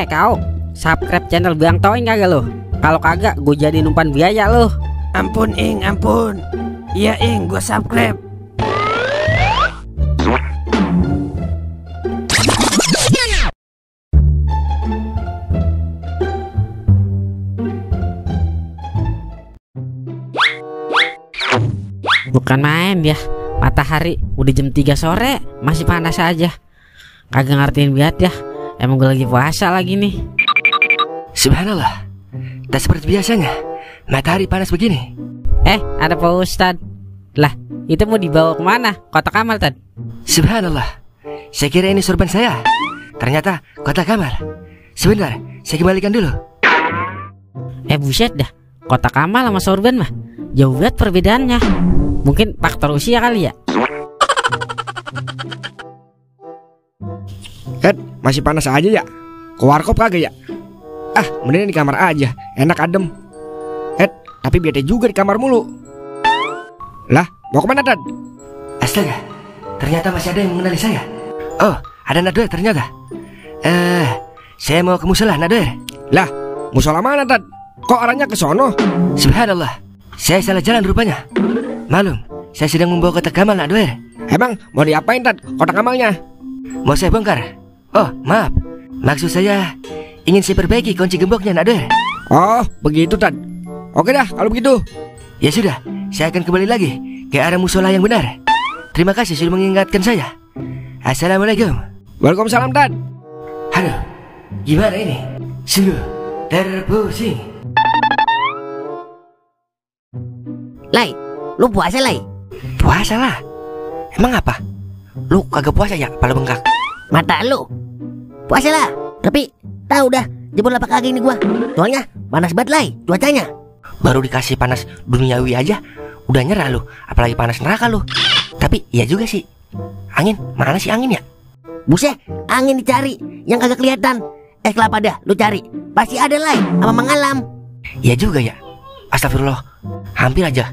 Kau subscribe channel Bang Toing kagak lo? Kalau kagak gue jadi umpan biaya lo. Ampun Ing, ampun. Iya Ing, gue subscribe. Bukan main ya, matahari udah jam 3 sore masih panas aja. Kagak ngertiin biat ya. Emang gue lagi puasa lagi nih. Subhanallah, tak seperti biasanya matahari panas begini. Ada Pak Ustad. Lah, itu mau dibawa kemana? Kotak amal, Tad? Subhanallah, saya kira ini sorban saya. Ternyata kotak amal. Sebentar, saya kembalikan dulu. Buset dah, kotak amal sama sorban mah jauh banget perbedaannya. Mungkin faktor usia kali ya. Masih panas aja ya? Ke warkop kagak ya? Mending di kamar aja, enak adem. Tapi bete juga di kamar mulu. Lah, mau kemana, Tad? Astaga, ternyata masih ada yang mengenali saya. Oh, ada Nadoer ternyata. Saya mau ke musola, Nadoer. Lah, musola mana, Tad? Kok arahnya ke sono? Subhanallah, saya salah jalan rupanya. Malum, saya sedang membawa kotak amal, Nadoer. Emang mau diapain, Tad, kotak amalnya? Mau saya bongkar. Oh, maaf. Maksud saya ingin saya perbaiki kunci gemboknya, Nadoer. Oh, begitu, Tad. Oke dah, kalau begitu. Ya sudah, saya akan kembali lagi ke arah musola yang benar. Terima kasih sudah mengingatkan saya. Assalamualaikum. Waalaikumsalam, Tad. Aduh, gimana ini? Sungguh terpusing. Lai, lu puasa Lai? Puasa lah. Emang apa? Lu kagak puasa ya, kepala bengkak? Mata lu. Puasa lah. Tapi tahu dah jebol apa kagak ini gua. Soalnya panas banget Lai cuacanya. Baru dikasih panas duniawi aja udah nyerah lu, apalagi panas neraka lu. Tapi iya juga sih. Angin, mana sih angin ya? Buset, angin dicari yang kagak kelihatan. Es kelapa dah lu cari. Pasti ada Lai sama Mang Alam. Iya juga ya. Astagfirullah. Hampir aja.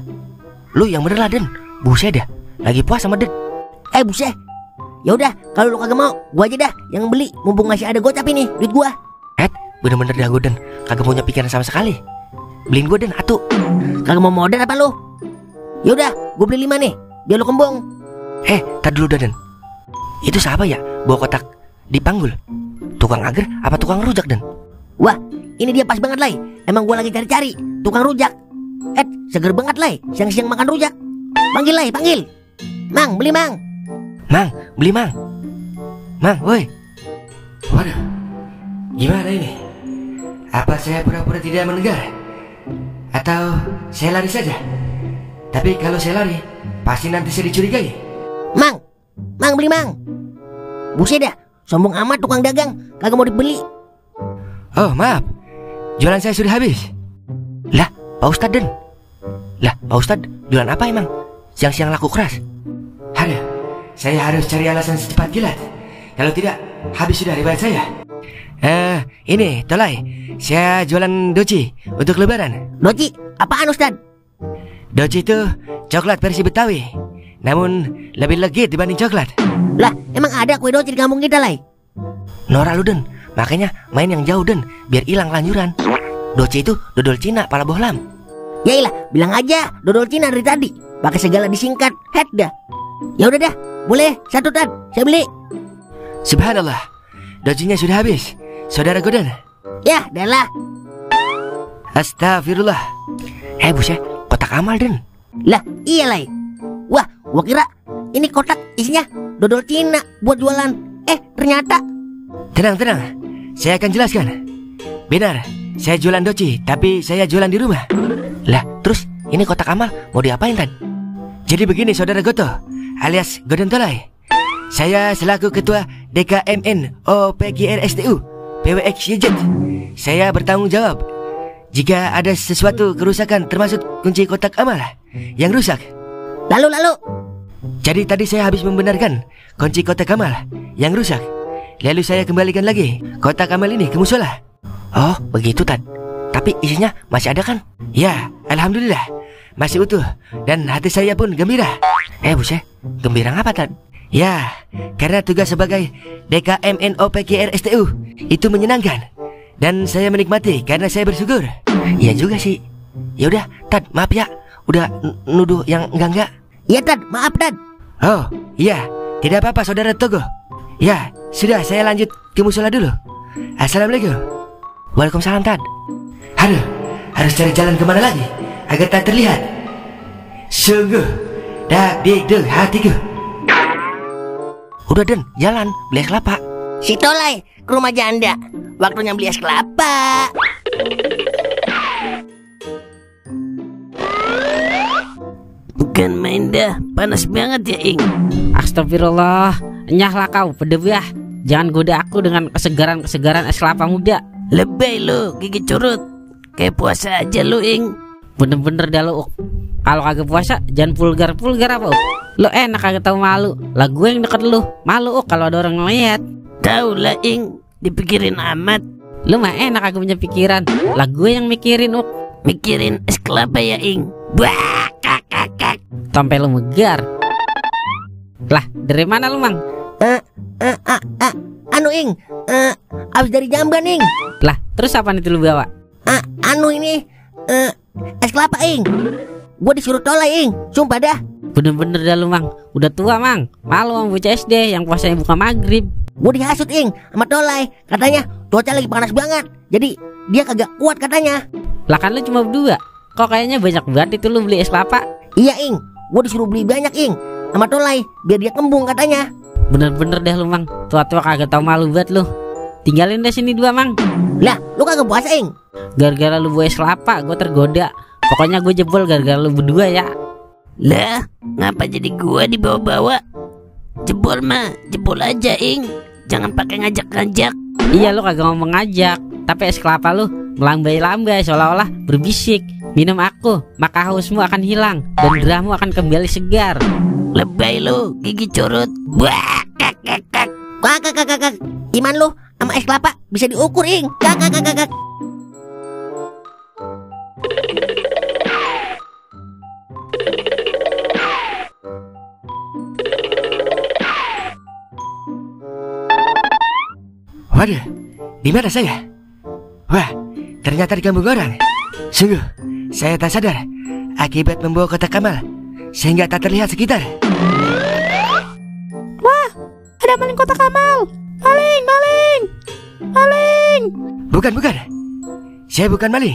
Lu yang bener lah, Den. Buset dah. Lagi puasa sama Den. Buset. Ya udah, kalau lu kagak mau, gua aja dah yang beli. Mumpung masih ada gocap ini, duit gua. Bener-bener dah gua, Den. Kagak punya pikiran sama sekali. Beliin gua, Den, atuh. Kagak mau modal apa lu? Ya udah, gua beli 5 nih, biar lu kembung. Tar dulu dah, Den. Itu siapa ya bawa kotak dipanggul? Tukang agar apa tukang rujak, Den? Wah, ini dia pas banget Lai. Emang gua lagi cari-cari tukang rujak. Seger banget Lai, siang-siang makan rujak. Panggil Lai, panggil. Mang, beli Mang. Mang, beli Mang. Mang, woi. Waduh, gimana ini? Apa saya pura-pura tidak mendengar? Atau saya lari saja? Tapi kalau saya lari, pasti nanti saya dicurigai. Mang, Mang beli Mang. Buset dah, sombong amat tukang dagang, kagak mau dibeli. Oh maaf, jualan saya sudah habis. Lah, Pak Ustadz Den. Lah, Pak Ustadz jualan apa emang? Siang-siang laku keras. Aduh, saya harus cari alasan secepat kilat. Kalau tidak, habis sudah riwayat saya. Ini, Tolai. Saya jualan doci untuk lebaran. Doci? Apaan Ustad? Doci itu coklat versi Betawi, namun lebih legit dibanding coklat. Lah, emang ada kue doci di kampung kita, Lai? Norak lu, Den. Makanya main yang jauh, Den, biar hilang lanjuran. Doci itu dodol Cina pala bohlam. Yailah, bilang aja dodol Cina dari tadi. Pakai segala disingkat, head dah. Ya udah dah, boleh satu Tad, saya beli. Subhanallah, docinya sudah habis, saudara Godan. Ya, dah lah. Astagfirullah. Buset, kotak amal, Den. Lah, iya Lai. Wah, gua kira ini kotak isinya dodol Cina buat jualan. Ternyata. Tenang, saya akan jelaskan. Benar, saya jualan doci, tapi saya jualan di rumah. Lah, terus ini kotak amal mau diapain, Tad? Jadi begini, saudara Goto, alias Godan Tolai. Saya selaku ketua DKMN OPGRSTU PWXYZ. Saya bertanggung jawab jika ada sesuatu kerusakan termasuk kunci kotak amal yang rusak. Lalu. Jadi tadi saya habis membenarkan kunci kotak amal yang rusak. Lalu saya kembalikan lagi kotak amal ini ke musola. Oh, begitu, Tad. Tapi isinya masih ada kan? Ya, alhamdulillah masih utuh dan hati saya pun gembira. Buset, gembira apa, Tad? Ya, karena tugas sebagai DKMNOPQRSTU itu menyenangkan dan saya menikmati karena saya bersyukur. Iya juga sih. Ya udah, Tad, maaf ya. Udah nuduh yang enggak. Iya Tad, maaf Tad. Oh, iya. Tidak apa-apa Saudara Togo. Ya, sudah saya lanjut ke musola dulu. Assalamualaikum. Waalaikumsalam Tad. Aduh, harus cari jalan kemana lagi agar tak terlihat. Sungguh dak dikduk hatiku. Udah Den, jalan beli es kelapa. Si Tolai ke rumah janda. Waktunya beli es kelapa. Bukan main dah, panas banget ya Ing. Astagfirullah, nyahlah kau pedebah. Jangan goda aku dengan kesegaran-kesegaran es kelapa muda. Lebay lu, gigi curut. Kayak puasa aja lu Ing. Bener-bener dah lu, Uk. Kalau kagak puasa jangan vulgar apa, Uk. Lu enak kagak tahu malu. Lah gue yang deket lu, malu, Uk, kalau ada orang ngeliat. Tahu lah Ing, dipikirin amat. Lu mah enak kagak punya pikiran. Lah gue yang mikirin, Uk. Mikirin es kelapa ya Ing. Wah, kakak. Sampai lu megar. Lah, dari mana lu, Mang? Anu Ing, abis dari Jamban Ing. Lah, terus apa itu lu bawa? Anu ini, es kelapa Ing. Gua disuruh Tolai Ing, sumpah dah. Bener-bener dah lu, Mang. Udah tua, Mang. Malu sama bocah SD yang puasanya buka maghrib. Gua dihasut Ing sama Tolai. Katanya cuaca lagi panas banget, jadi dia kagak kuat katanya. Lah kan lu cuma berdua. Kok kayaknya banyak banget itu lu beli es kelapa. Iya Ing, gua disuruh beli banyak Ing sama Tolai biar dia kembung katanya. Bener-bener dah lu, Mang. Tua-tua kagak tahu malu banget lu. Tinggalin deh sini dua, Mang. Lah, lu kagak puasa Ing? Gara-gara lu bawa es kelapa, gue tergoda. Pokoknya gue jebol gara-gara lu berdua ya. Lah, ngapa jadi gua dibawa-bawa? Jebol mah, jebol aja Ing. Jangan pakai ngajak-ngajak. Iya, lu kagak ngomong ngajak, tapi es kelapa lu melambai-lambai seolah-olah berbisik. Minum aku, maka hausmu akan hilang dan gerahmu akan kembali segar. Lebay lu, gigi curut. Wah, kakak. Iman lu sama es kelapa bisa diukur Ing. Kakak. Waduh, di mana saya? Wah, ternyata di kampung orang. Sungguh, saya tak sadar akibat membawa kotak amal sehingga tak terlihat sekitar. Wah, ada maling kotak amal. Maling. Bukan. Saya bukan maling.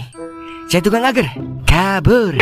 Saya tukang agar. Kabur.